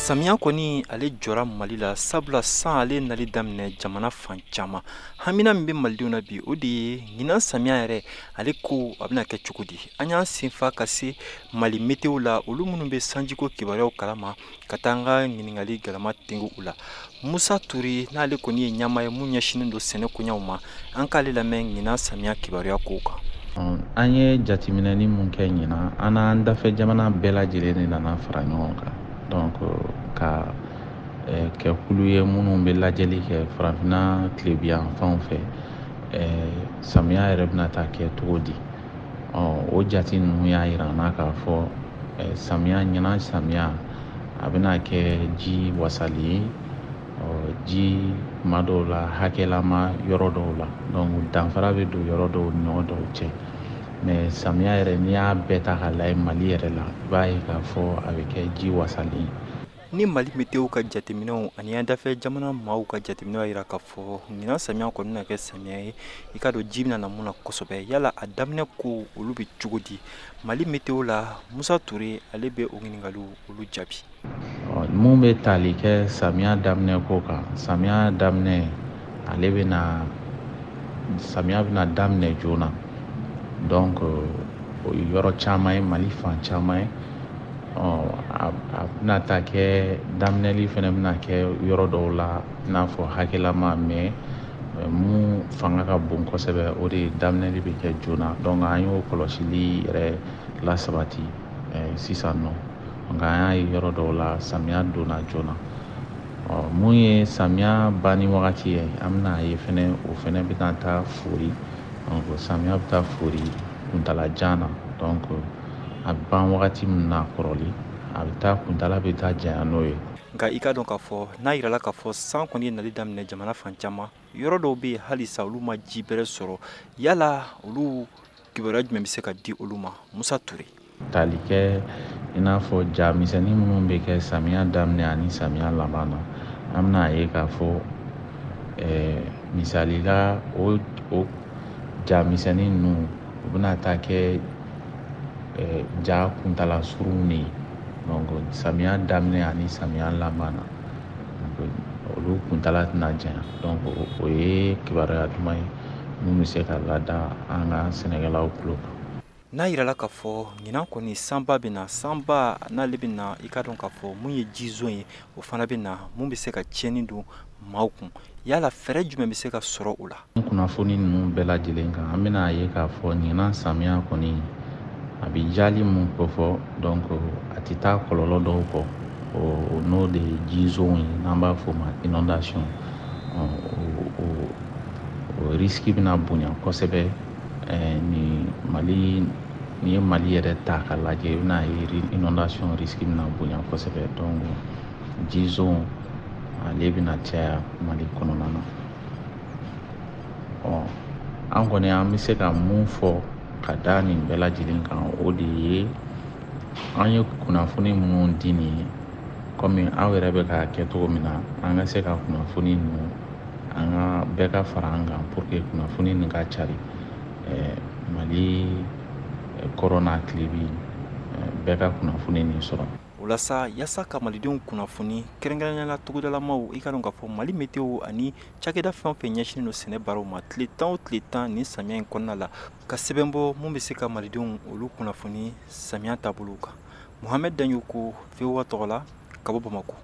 Samiya kɔni ale jɔra Mali la, sabula san ale nali daminɛ jamana fan caman. Hamina min bɛ malidenw na bi, o de ye ɲinan samiya yɛrɛ ale ko a bɛna kɛ cogo di. An y'an senfa ka se Mali Météo la, olu minnu bɛ sanjiko kibaruyaw kalama, ka taa an ka ɲininkali galama tengu u la. Musa Ture, n'ale kɔni ye ɲɛmaa ye mun ɲɛsinnen don sɛnɛ koɲaw ma, an k'ale lamɛn ɲinan samiya kibaruya kow kan. An ye jateminɛni mun kɛ ɲinan, an n'an dafɛ jamana bɛɛ lajɛlen de nana fara ɲɔgɔn kan, donc ka kɛ kulu ye minnu bɛ lajɛli kɛ farafinna tilebiyan fanw fɛ, samiya yɛrɛ bɛna taa kɛ cogo di. O jate ninnu y'a yira an na k'a fɔ samiya ɲinan samiya a bɛna kɛ ji wasali ye, ji kuma dɔw la hakɛlama yɔrɔ dɔw la, donc danfara bɛ don yɔrɔ dɔw ni ɲɔgɔn dɔw cɛ. Mais samiya yɛrɛ, n'i y'a bɛɛ ta k'a lajɛ Mali yɛrɛ la, i b'a ye k'a fɔ a bɛ kɛ ji wasalen ye. Ni Mali Météo ka jateminɛw ani an dafɛ jamana maaw ka jateminɛw y'a jira k'a fɔ ɲinan samiya kɔni bɛna kɛ samiya ye, i k'a dɔn ji bɛna na mun na kosɛbɛ. Yala a daminɛ ko olu bɛ cogo di Mali Météo la? Musa Ture, ale bɛ o ɲininkaliw olu jaabi. Mun bɛ tali kɛ samiya daminɛ ko kan, samiya daminɛ ale bɛna, samiya bɛna daminɛ joona, donc o ye yɔrɔ caman ye, Mali fan caman ye. A bɛna taa kɛ daminɛli fɛnɛ bɛna kɛ yɔrɔ dɔw la i n'a fɔ hakɛlama, mais mun fanga ka bon kosɛbɛ, o de ye daminɛli bɛ kɛ joona. Donc an y'o kɔlɔsili yɛrɛ lasabati sisan nɔ, nka an y'a ye yɔrɔ dɔw la samiya donna joona. Mun ye samiya banni wagati ye, an bɛna ye fɛnɛ o fɛnɛ bɛna taa fori, donc samiya bɛ taa fori kuntala jan na, donc a bɛ ban wagati min na kɔrɔlen, a bɛ taa kuntala bɛ taa janya n'o ye. Nka i ka dɔn k'a fɔ n'a yirala k'a fɔ san kɔni ye nali daminɛ jamana fan caman, yɔrɔ dɔw bɛ yen halisa olu ma ji bɛrɛ sɔrɔ. Yala olu kibaruya jumɛn bɛ se ka di olu ma, Musa Ture? Tali kɛ i n'a fɔ ja misɛnnin minnu bɛ kɛ samiya daminɛ ani samiya laban na, an bɛna ye k'a fɔ misali la, o ja misɛnnin ninnu u bɛna taa kɛ ja kuntala surunw de ye, donc samiya daminɛ ani samiya laban na, donc olu kuntala tɛna janya. Donc o ye kibaruya duman ye mun bɛ se ka lada an ka sɛnɛkɛlaw tulo kan. N'a yirala k'a fɔ ɲinan kɔni sanba bɛ na, sanba n'ale bɛ na, i ka dɔn k'a fɔ mun ye jizon ye, o fana bɛ na mun bɛ se ka tiɲɛni don maaw kun. Yala fɛɛrɛ jumɛn bɛ se ka sɔrɔ o la? Kunnafoni ninnu bɛɛ lajɛlen kan, an bɛna ye k'a fɔ ɲinan samiya kɔni a bɛ jali mun kofɔ, donc a tɛ taa kɔlɔlɔ dɔw kɔ, o n'o de ye jizon ye n'an b'a fɔ o ma inondation. O risque bɛna bonya kosɛbɛ. Ni Mali, n'i ye Mali yɛrɛ ta k'a lajɛ, i bɛna ye inondation risque bɛna bonya kosɛbɛ, donc jizon ale bɛna caya Mali kɔnɔna na. An kɔni an bɛ se ka mun fɔ ka da nin bɛɛ lajɛlen kan, o de ye an ye kunnafoni minnu di nin ye, komi aw yɛrɛ bɛ k'a kɛ cogo min na, an ka se ka kunnafoni ninnu, an ka bɛɛ ka fara an kan pour que kunnafoni nin ka cari Mali kɔrɔ n'a tilebi, bɛɛ ka kunnafoni nin sɔrɔ. O la sa, yaasa ka malidenw kunnafoni, kɛrɛnkɛrɛnnenya la togodalamaw, i ka dɔn k'a fɔ Mali Météo ani cakɛda fɛn o fɛn ɲɛsinnen don sɛnɛ baaraw ma, tile 10 o tile 10 nin samiya in kɔnɔna la, ka sɛbɛn bɔ mun bɛ se ka malidenw olu kunnafoni samiya taabolow kan. Mohamed Daɲoko, VOA tɔgɔ la, ka bɔ Bamakɔ.